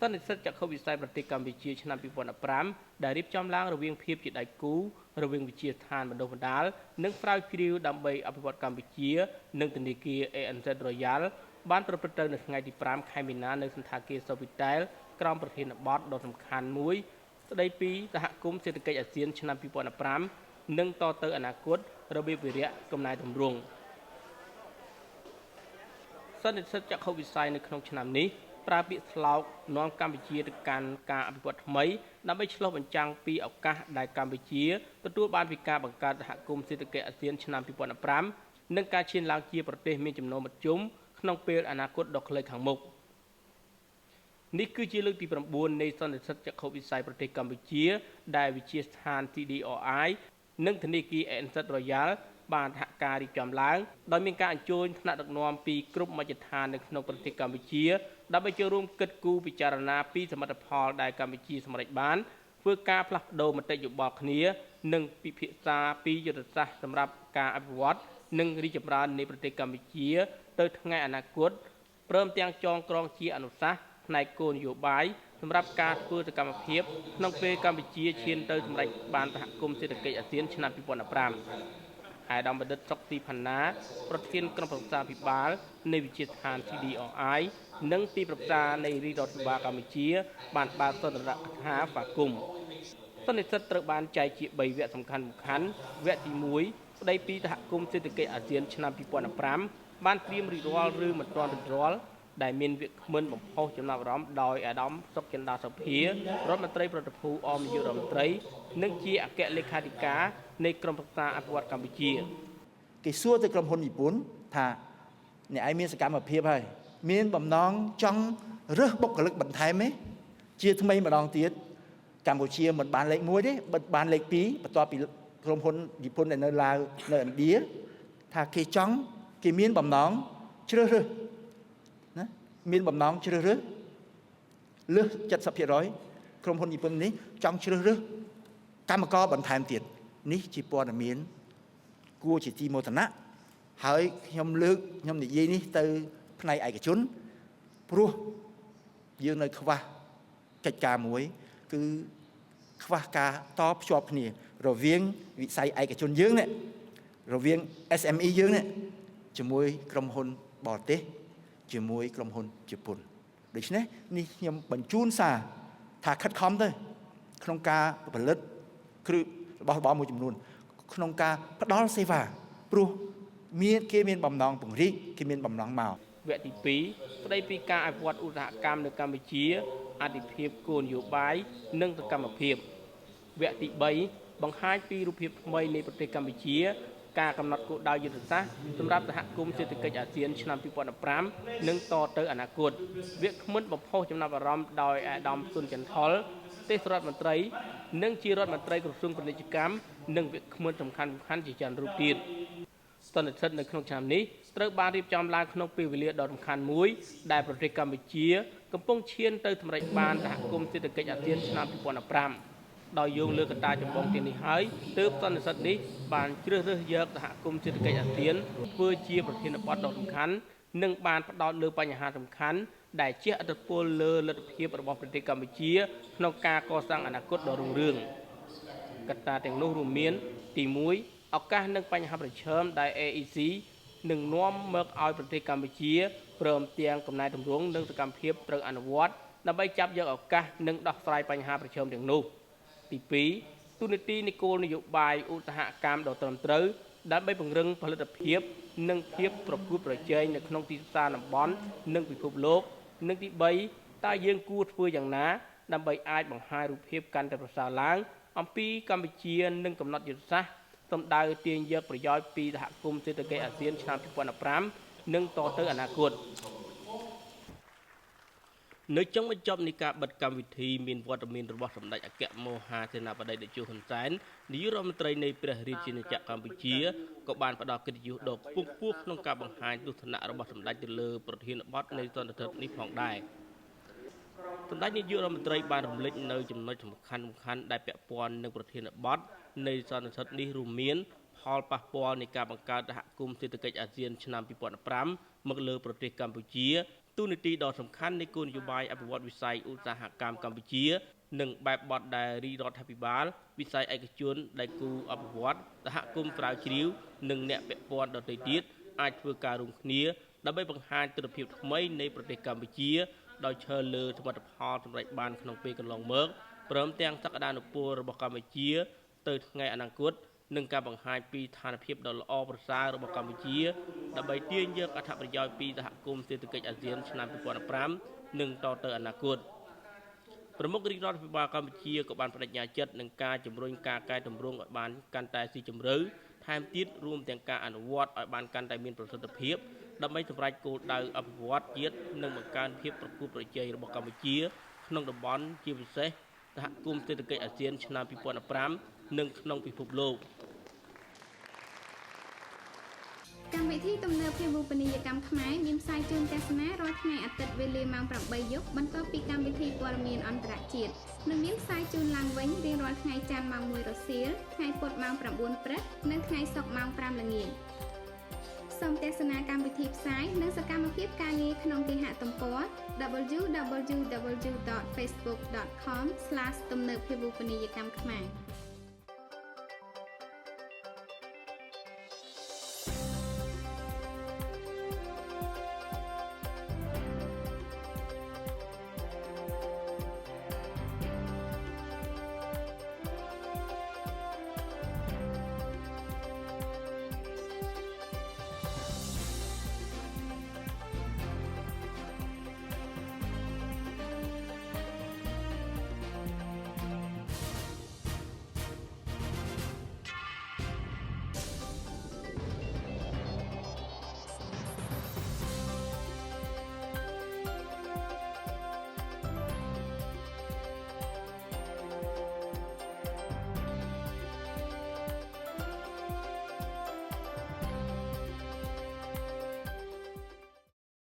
សន្និសីទចក្ខុវិស័យប្រទេសកម្ពុជាឆ្នាំ2015ដែលរៀបចំឡើងរវាងភាពជាដៃគូរវាងវិទ្យាស្ថានបណ្ដុះបណ្ដាលនិងស្រាវជ្រាវដើម្បីអភិវឌ្ឍកម្ពុជានិងធនាគារ ANZ Royal បានប្រព្រឹត្តទៅនៅថ្ងៃទី5ខែមីនានៅសណ្ឋាគារ Sofitel ក្រោមប្រធានបទដ៏សំខាន់មួយស្ដីពីសហគមន៍សេដ្ឋកិច្ចអាស៊ានឆ្នាំ2015និងតទៅអនាគតរបៀបវិរៈកំណែទម្រង់សន្និសីទចក្ខុវិស័យនៅក្នុងឆ្នាំនេះប្រើពាក្យស្លោកនាំកម្ពុជាទៅកាន់ការអភិវឌ្ឍថ្មីដើម្បីឆ្លុះបញ្ចាំងពីឱកាសដែលកម្ពុជាទទួលបានពីការបង្កើតសហគមន៍សេដ្ឋកិច្ចអាស៊ានឆ្នាំ2015និងការឈានឡើងជាប្រទេសមានចំណូលមធ្យមក្នុងពេលអនាគតដ៏ខ្លីខាងមុខនេះគឺជាលើកទី9នៃសន្និសីទចក្ខុវិស័យប្រទេសកម្ពុជាដែលវិទ្យាស្ថាន CDRI និងធនាគារ ANZ Royal បានសហការរៀបចំឡើងដោយមានការអញ្ជើញថ្នាក់ដឹកនាំពីគ្រប់មជ្ឈដ្ឋាននៅក្នុងប្រទេសកម្ពុជាដើម្បីចូលរួមគិតគូរពិចារណាពីសមិទ្ធផលដែលកម្ពុជាសម្រេចបានធ្វើការផ្លាស់ប្ដូរមតិយោបល់គ្នានិងពិភាក្សាពីយុទ្ធសាស្ត្រសម្រាប់ការអភិវឌ្ឍនិងរីកចម្រើននៃប្រទេសកម្ពុជាទៅថ្ងៃអនាគតព្រមទាំងចងក្រងជាអនុសាសន៍ផ្នែកគោលនយោបាយសម្រាប់ការធ្វើសកម្មភាពក្នុងពេលកម្ពុជាឈានទៅសម្រេចបានសហគមន៍សេដ្ឋកិច្ចអាស៊ានឆ្នាំ2015ឯកឧត្តមបណ្ឌិតសុកស៊ីផាណាប្រធានក្រុមប្រឹក្សាភិបាលនៃវិទ្យាស្ថាន CDRI និងទីប្រឹក្សានៃរាជរដ្ឋាភិបាលកម្ពុជាបានបើកសន្ទរកថាស្វាគមន៍សន្និសីទត្រូវបានចែកជា3វគ្គសំខាន់វគ្គទី1ស្ដីពីសហគមន៍សេដ្ឋកិច្ចអាស៊ានឆ្នាំ2015បានត្រៀមរួចរាល់ឬមិនទាន់រួចរាល់ដែលមានវាគ្មិនបំផុសចំណាប់អារម្មណ៍ដោយអាដាមសុកចិន្តាសភារដ្ឋមន្ត្រីប្រតិភូអមនាយករដ្ឋមន្ត្រីនិងជាអគ្គលេខាធិការនៃក្រុមប្រឹក្សាអភិវឌ្ឍកម្ពុជាគេសួរទៅក្រុមហ៊ុនជប៉ុនថាអ្នកឯងមានសកម្មភាពហើយមានបំណងចង់រើសបុគ្គលិកបន្ថែមទេជាថ្មីម្ដងទៀតកម្ពុជាមិនបានលេខ1ទេបានលេខ2បន្ទាប់ពីក្រុមហ៊ុនជប៉ុនដែលនៅឡាវនៅឥណ្ឌាថាគេចង់គេមានបំណងជ្រើសរើសណាមានបំណងជ្រើសរើសលើស 70% ក្រុមហ៊ុនជប៉ុននេះចង់ជ្រើសរើសកម្មករបន្ថែមទៀតនេះជាព័ត៌មានគួរជាទីមោទនៈហើយខ្ញុំលើកខ្ញុំនិយាយនេះទៅផ្នែកឯកជនព្រោះយើងនៅខ្វះកិច្ចការមួយគឺខ្វះការតភ្ជាប់គ្នារវាងវិស័យឯកជនយើងនេះរវាង SME យើងនេះជាមួយក្រុមហ៊ុនបរទេសជាមួយក្រុមហ៊ុនជប៉ុនដូច្នេះនេះខ្ញុំបញ្ជូនសារថាខិតខំទៅក្នុងការផលិតគ្រឿងរបស់របរមួយចំនួនក្នុងការផ្ដល់សេវាព្រោះមានគេមានបំណងពង្រីកគេមានបំណងមកវគ្គទី2ស្ដីពីការអភិវឌ្ឍឧស្សាហកម្មនៅកម្ពុជាអតិភិបគោលនយោបាយនិងសកម្មភាពវគ្គទី3បង្ហាញពីរូបភាពថ្មីនៃប្រទេសកម្ពុជាការកំណត់គោលដៅយុទ្ធសាស្ត្រសម្រាប់សហគមន៍សេដ្ឋកិច្ចអាស៊ានឆ្នាំ2015និងតទៅអនាគតវាគ្មិនបំផុសចំណាប់អារម្មណ៍ដោយអាដាមសុនចន្ទថុលទេសរដ្ឋមន្ត្រីនិងជារដ្ឋមន្ត្រីក្រសួងពាណិជ្ជកម្មនិងវាគ្មិនសំខាន់ជាច្រើនរូបទៀតសន្និសីទនៅក្នុងឆ្នាំនេះត្រូវបានរៀបចំឡើងក្នុងពេលវេលាដ៏សំខាន់មួយដែលប្រទេសកម្ពុជាកំពុងឈានទៅសម្រេចបានសហគមន៍សេដ្ឋកិច្ចអាស៊ានឆ្នាំ2015ដោយយោងលើកត្តាចម្បងទាំងនេះហើយទើបសន្និសីទនេះបានជ្រើសរើសយកសហគមន៍សេដ្ឋកិច្ចអាស៊ានធ្វើជាប្រធានបទដ៏សំខាន់និងបានផ្ដោតលើបញ្ហាសំខាន់ដែលជះឥទ្ធិពលលើលទ្ធភាពរបស់ប្រទេសកម្ពុជាក្នុងការកសាងអនាគតដ៏រុងរឿងកត្តាទាំងនោះរួមមានទី1ឱកាសនិងបញ្ហាប្រឈមដែល AEC នឹងនាំមកឲ្យប្រទេសកម្ពុជាព្រមទាំងកំណែទម្រង់និងសកម្មភាពត្រូវអនុវត្តដើម្បីចាប់យកឱកាសនិងដោះស្រាយបញ្ហាប្រឈមទាំងនោះទី2ទូនាទីនៃគោលនយោបាយឧស្សាហកម្មដ៏ត្រឹមត្រូវដើម្បីពង្រឹងផលិតភាពនិងភាពប្រកួតប្រជែងនៅក្នុងទីផ្សារតំបន់និងពិភពលោកនិងទី3តើយើងគួរធ្វើយ៉ាងណាដើម្បីអាចបង្ហាញរូបភាពកាន់តែប្រសើរឡើងអំពីកម្ពុជានិងកំណត់យុទ្ធសាស្ត្រសម្ដៅទាញយកប្រយោជន៍ពីសហគមន៍សេដ្ឋកិច្ចអាស៊ានឆ្នាំ2015និងតទៅអនាគតនៅចុងបញ្ចប់នៃការបិទកម្មវិធីមានវត្តមានរបស់សម្ដេចអគ្គមហាសេនាបតីតេជោហ៊ុនសែននាយករដ្ឋមន្ត្រីនៃព្រះរាជាណាចក្រកម្ពុជាក៏បានផ្ដល់កិត្តិយសដ៏ខ្ពង់ខ្ពស់ក្នុងការបង្ហាញទស្សនៈរបស់សម្ដេចទៅលើប្រធានបទនៃសន្និសីទនេះផងដែរសម្ដេចនាយករដ្ឋមន្ត្រីបានរំលេចនៅចំណុចសំខាន់ដែលពាក់ព័ន្ធនឹងប្រធានបទនៃសន្និសីទនេះរួមមានផលប៉ះពាល់នៃការបង្កើតសហគមន៍សេដ្ឋកិច្ចអាស៊ានឆ្នាំ2015មកលើប្រទេសកម្ពុជា ទូនាទីដ៏សំខាន់នៃគោលនយោបាយអភិវឌ្ឍវិស័យឧស្សាហកម្មកម្ពុជា និងបែបបទដែលរាជរដ្ឋាភិបាល វិស័យឯកជន ដៃគូអភិវឌ្ឍ សហគមន៍ស្រាវជ្រាវ និងអ្នកពាក់ព័ន្ធដទៃទៀតអាចធ្វើការរួមគ្នា ដើម្បីបង្ហាញទិដ្ឋភាពថ្មីនៃប្រទេសកម្ពុជា ដោយឈរលើសមិទ្ធផលសម្រេចបានក្នុងពេលកន្លងមក ព្រមទាំងសក្តានុពលរបស់កម្ពុជាទៅថ្ងៃអនាគត និងការបង្ហាញពីស្ថានភាពដ៏ល្អប្រសើររបស់កម្ពុជា ដើម្បីទាញយកអត្ថប្រយោជន៍ពីសហគមន៍សេដ្ឋកិច្ចអាស៊ានឆ្នាំ2015និងតទៅអនាគត។ ប្រមុខរាជរដ្ឋាភិបាលកម្ពុជាក៏បានបដិញ្ញាចិត្តនឹងការជំរុញការកែតម្រង់ឲ្យបានកាន់តែស៊ីជម្រៅថែមទៀត រួមទាំងការអនុវត្តឲ្យបានកាន់តែមានប្រសិទ្ធភាព ដើម្បីសម្រេចគោលដៅអភិវឌ្ឍជាតិ និងបង្កើនភាពប្រកួតប្រជែងរបស់កម្ពុជា ក្នុងតំបន់ ជាពិសេសសហគមន៍សេដ្ឋកិច្ចអាស៊ានឆ្នាំ2015និងក្នុងពិភពលោក។ កម្មវិធីទំនើបភាវូបនីយកម្មខ្មែរមានផ្សាយជូនទស្សនារាល់ថ្ងៃអាទិត្យវេលាម៉ោង8យប់ បន្ទាប់ពីកម្មវិធីព័ត៌មានអន្តរជាតិ និងមានផ្សាយជូនឡើងវិញរៀងរាល់ថ្ងៃច័ន្ទម៉ោង1រសៀល ថ្ងៃពុធម៉ោង9ព្រឹក និងថ្ងៃសុក្រម៉ោង5ល្ងាច។ សូមទស្សនាកម្មវិធីផ្សាយនិងសកម្មភាពការងារក្នុងគេហទំព័រ www.facebook.com/ ទំនើបភាវូបនីយកម្មខ្មែរ។